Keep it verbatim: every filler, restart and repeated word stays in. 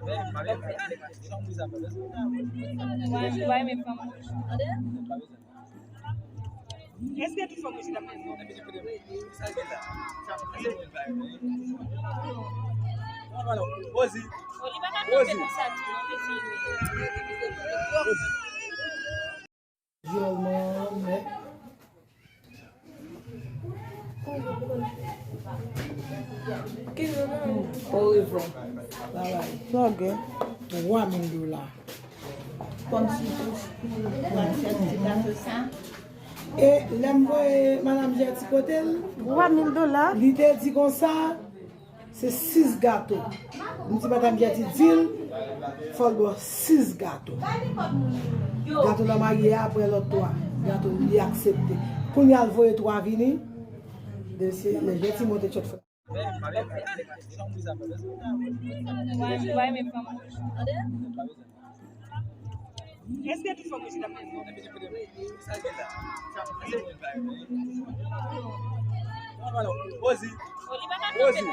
Why, why me from Èske tout fanm isi t ap fè? Rosie. Rosie. Jòlman, men. Orevwa. Babay. Sa w gen? Twa mil dola. Kòm sipòs pou pral fè ti gato sa. E lè m voye Madanm Jèti kote l, Twa mil dola. Li te di konsa, se sis gato. M di Madanm Jèti di l, fò l ba w sis gato. Gato nan marye a, apre lòt twa gato, li aksepte. Kounye a l voye twa vini. Mesye, lè Jèti monte tchòt fè. Why, why me from Èske tout fanm isi t ap fè? Rosie. Rosie.